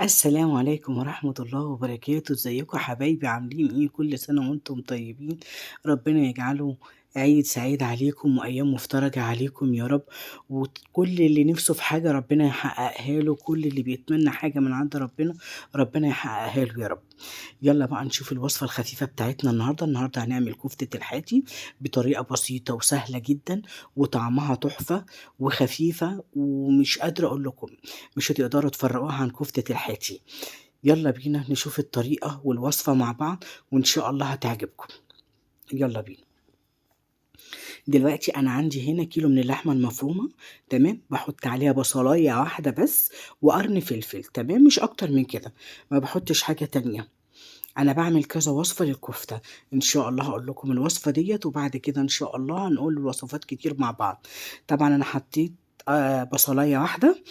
السلام عليكم ورحمة الله وبركاته. ازيكم حبايبي؟ عاملين ايه؟ كل سنة وانتم طيبين، ربنا يجعله عيد سعيد عليكم وأيام مفترجة عليكم يا رب، وكل اللي نفسه في حاجة ربنا يحققها له، كل اللي بيتمنى حاجة من عند ربنا ربنا يحققها له يا رب. يلا بقى نشوف الوصفة الخفيفة بتاعتنا النهاردة. النهاردة هنعمل كفتة الحاتي بطريقة بسيطة وسهلة جدا، وطعمها تحفة وخفيفة، ومش قادرة أقول لكم مش هتقدروا تفرقوها عن كفتة الحاتي. يلا بينا نشوف الطريقة والوصفة مع بعض، وإن شاء الله هتعجبكم. يلا بينا. دلوقتي أنا عندي هنا كيلو من اللحمة المفرومة، تمام؟ بحط عليها بصلاية واحدة بس وقرن فلفل، تمام؟ مش أكتر من كده، ما بحطش حاجة تانية. أنا بعمل كذا وصفة للكفتة، إن شاء الله هقول لكم الوصفة ديت، وبعد كده إن شاء الله هنقول الوصفات كتير مع بعض. طبعا أنا حطيت بصلاية واحدة،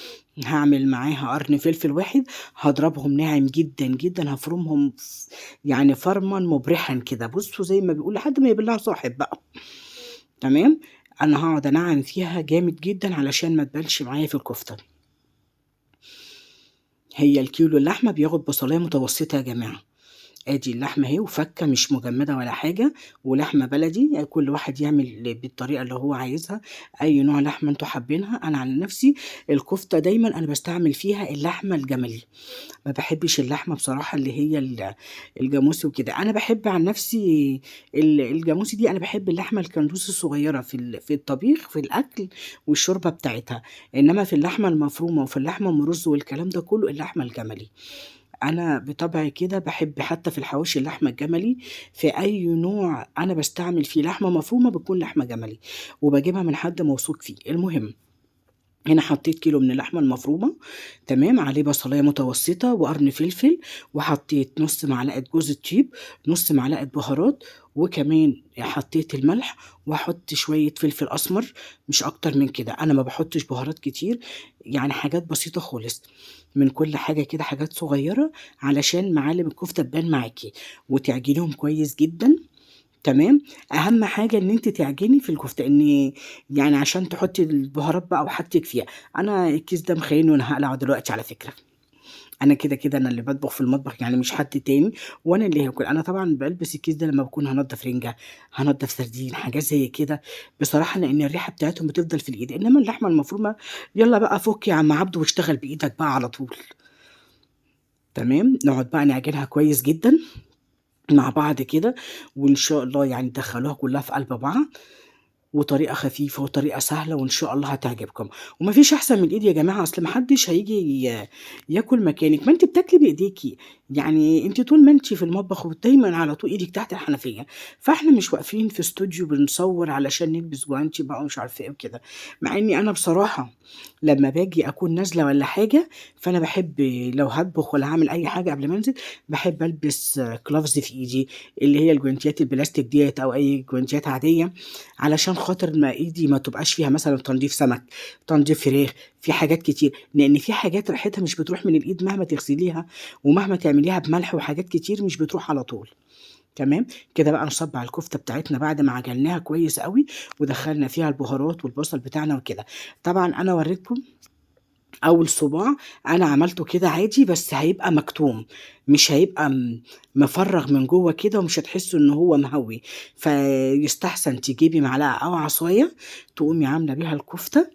هعمل معاها قرن فلفل واحد، هضربهم ناعم جدا جدا، هفرمهم يعني فرما مبرحا كده، بصوا زي ما بيقول لحد ما يبلع صاحب بقى، تمام؟ انا هقعد انعم فيها جامد جدا علشان ما تبانش معايا في الكفتة. هي الكيلو اللحمة بياخد بصلايه متوسطه يا جماعة. ادي اللحمة اهي وفكه مش مجمده ولا حاجة، ولحمه بلدي، يعني كل واحد يعمل بالطريقة اللي هو عايزها، اي نوع لحمه انتوا حابينها. انا عن نفسي الكفتة دايما انا بستعمل فيها اللحمة الجملي، ما بحبش اللحمة بصراحة اللي هي الجاموسي وكده. انا بحب عن نفسي الجاموسي دي، انا بحب اللحمة الكندوسي الصغيرة في الطبيخ في الاكل والشوربه بتاعتها، انما في اللحمة المفرومه وفي اللحمة ام رز والكلام ده كله اللحمة الجملي. أنا بطبعي كده بحب حتى في الحواوشي اللحمة الجملي، في أي نوع أنا بستعمل فيه لحمة مفرومة بتكون لحمة جملي، وبجيبها من حد موثوق فيه. المهم هنا حطيت كيلو من اللحمة المفرومة، تمام؟ عليه بصلاية متوسطة وقرن فلفل، وحطيت نص معلقة جوز الطيب، نص معلقة بهارات، وكمان حطيت الملح، وهحط شوية فلفل أسمر، مش أكتر من كده. أنا ما بحطش بهارات كتير، يعني حاجات بسيطة خالص من كل حاجة كده، حاجات صغيرة علشان معالم الكفتة تبان معاكي، وتعجنيهم كويس جدا، تمام؟ اهم حاجة ان انت تعجني في الكفتة، ان يعني عشان تحطي البهارات بقى وحاجتك فيها. انا الكيس ده مخينة وانا هقلعه دلوقتي على فكرة، انا كده كده انا اللي بطبخ في المطبخ، يعني مش حد تاني، وانا اللي هاكل. انا طبعا بلبس الكيس ده لما بكون هنضف رنجه، هنضف سردين، حاجات زي كده بصراحة، لان الريحة بتاعتهم بتفضل في الايد. انما اللحمة المفرومه يلا بقى فك يا عم عبده واشتغل بايدك بقى على طول، تمام؟ نقعد بقى نعجنها كويس جدا مع بعض كده، وان شاء الله يعني تدخلوها كلها في قلب بعض، وطريقه خفيفة وطريقه سهلة، وان شاء الله هتعجبكم. ومفيش احسن من الايد يا جماعة، اصل محدش هيجي ياكل مكانك، ما انت بتاكلي بايديكي، يعني انت طول ما انت في المطبخ ودايما على طول ايدك تحت الحنفية، فاحنا مش واقفين في استوديو بنصور علشان نلبس جوانتي بقى ومش عارفه ايه وكده. مع اني انا بصراحة لما باجي اكون نازله ولا حاجة، فانا بحب لو هطبخ ولا هعمل اي حاجة قبل ما انزل، بحب البس gloves في ايدي، اللي هي الجوانتيات البلاستيك ديت او اي جوانتيات عادية، علشان خاطر ما ايدي ما تبقاش فيها مثلا تنظيف سمك، تنظيف فراخ، في حاجات كتير، لان في حاجات ريحتها مش بتروح من الايد مهما تغسليها ومهما تعمليها بملح وحاجات كتير مش بتروح على طول، تمام؟ كده بقى نصب على الكفتة بتاعتنا بعد ما عجلناها كويس قوي ودخلنا فيها البهارات والبصل بتاعنا وكده. طبعا انا وريتكم اول صباع انا عملته كده عادي، بس هيبقى مكتوم، مش هيبقى مفرغ من جوه كده، ومش هتحسوا ان هو مهوي. فيستحسن تجيبي معلقه او عصاية تقومي عامله بيها الكفتة،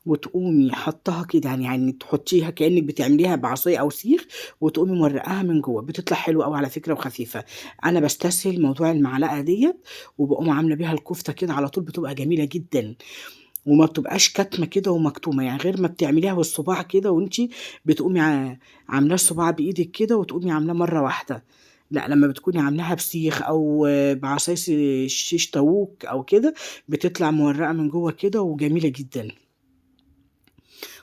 وتقومي حطها كده، يعني تحطيها كانك بتعمليها بعصاية او سيخ، وتقومي مورقاها من جوه، بتطلع حلوة قوي على فكرة وخفيفة. انا بستسهل موضوع المعلقة ديت وبقوم عامله بيها الكفتة كده على طول، بتبقى جميلة جدا وما بتبقاش كاتمه كده ومكتومه، يعني غير ما بتعمليها بالصباع كده وانتي بتقومي عاملاه الصباع بايدك كده وتقومي عاملاه مرة واحدة. لا، لما بتكوني عاملاها بسيخ او بعصاية شيش طاووق او كده، بتطلع مورقه من جوه كده وجميلة جدا،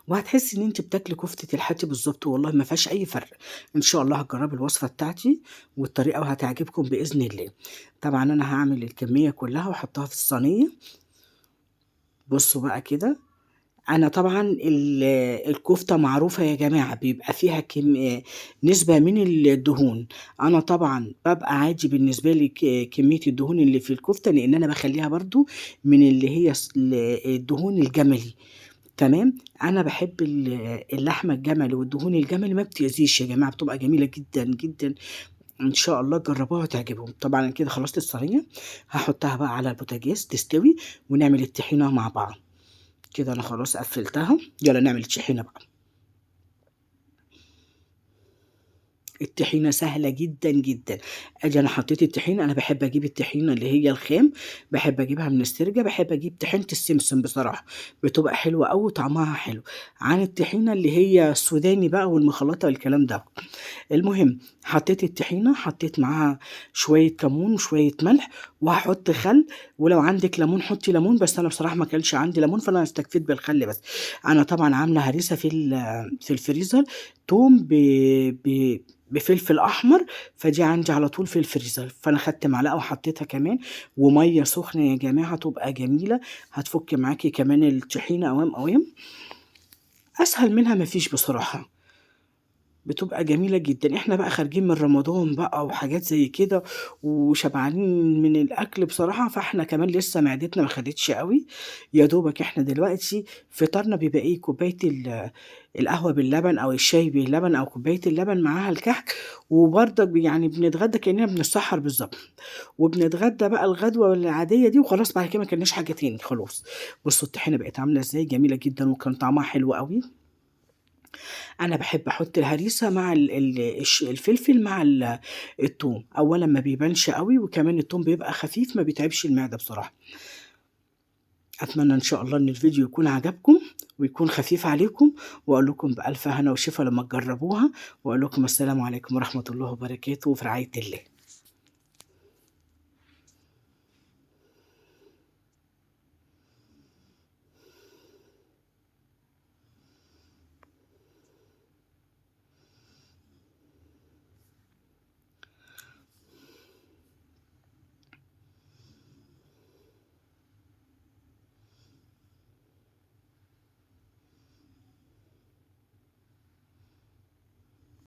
وهتحسي ان انت بتاكلي كفته الحاتي بالظبط، والله ما فيهاش اي فرق. ان شاء الله هتجربي الوصفة بتاعتي والطريقة وهتعجبكم باذن الله. طبعا انا هعمل الكمية كلها واحطها في الصينية. بصوا بقى كده، انا طبعا الكفتة معروفة يا جماعة، بيبقى فيها نسبه من الدهون. انا طبعا ببقى عادي بالنسبة لي كمية الدهون اللي في الكفتة، لان انا بخليها برضو من اللي هي الدهون الجملي، تمام. أنا باحب اللحمة الجملي والدهون الجملي ما بتأذيش يا جماعة، بتبقى جميلة جدًا، جدًا، إن شاء الله تجربوها وتعجبكم. طبعًا أنا كده خلصت الصينية، هاحطها بقى على البوتاجاز تستوي ونعمل الطحينة مع بعض. كده أنا خلاص قفلتها، يلا نعمل الطحينة بقى. الطحينة سهلة جدًا، جدًا. آدي أنا حطيت الطحينة، أنا باحب أجيب الطحينة اللي هي الخام، باحب أجيبها من السرجة، باحب أجيب طحينة السمسم بصراحة، بتبقى حلوة أوي وطعمها حلو، عن الطحينة اللي هي السوداني بقى والمخلطة والكلام ده. المهم حطيت الطحينة، حطيت معاها شوية كمون وشوية ملح، وهاحط خل، ولو عندِك ليمون حطي ليمون، بس أنا بصراحة ما كانش عندي ليمون فأنا استكفيت بالخل بس. أنا طبعًا عاملة هريسة في الفريزر، توم ب ب بفلفل أحمر، فدي عندي على طول في الفريزر، فأنا خدت معلقة وحطيتها كمان، ومية سخنة يا جماعة تبقى جميلة، هتفك معاكِ كمان الطحينة أوام أوام. أسهل منها ما فيش بصراحة، بتبقى جميلة جدًا. إحنا بقى خارجين من رمضان بقى وحاجات زي كده وشبعانين من الأكل بصراحة، فإحنا كمان لسه معدتنا ما خدتش أوي، يا دوبك إحنا دلوقتي فطارنا بيبقى إيه، كوباية القهوة باللبن أو الشاي باللبن أو كوباية اللبن معاها الكحك، وبرضك يعني بنتغدى كأننا بنتسحر بالضبط، وبنتغدى بقى الغدوة العادية دي وخلاص، بعد كده ما كلناش حاجة تاني خلاص. بصوا الطحينة بقت عاملة إزاي، جميلة جدًا وكان طعمها حلو أوي. أنا باحب أحط الهريسة مع ال ال الش الفلفل مع التوم، أولًا ما بيبانش أوي، وكمان التوم بيبقى خفيف ما بيتعبش المعدة بصراحة. أتمنى إن شاء الله إن الفيديو يكون عجبكم ويكون خفيف عليكم، وأقول لكم بألف هنا وشفا لما تجربوها، وأقول لكم السلام عليكم ورحمة الله وبركاته، وفي رعاية الله.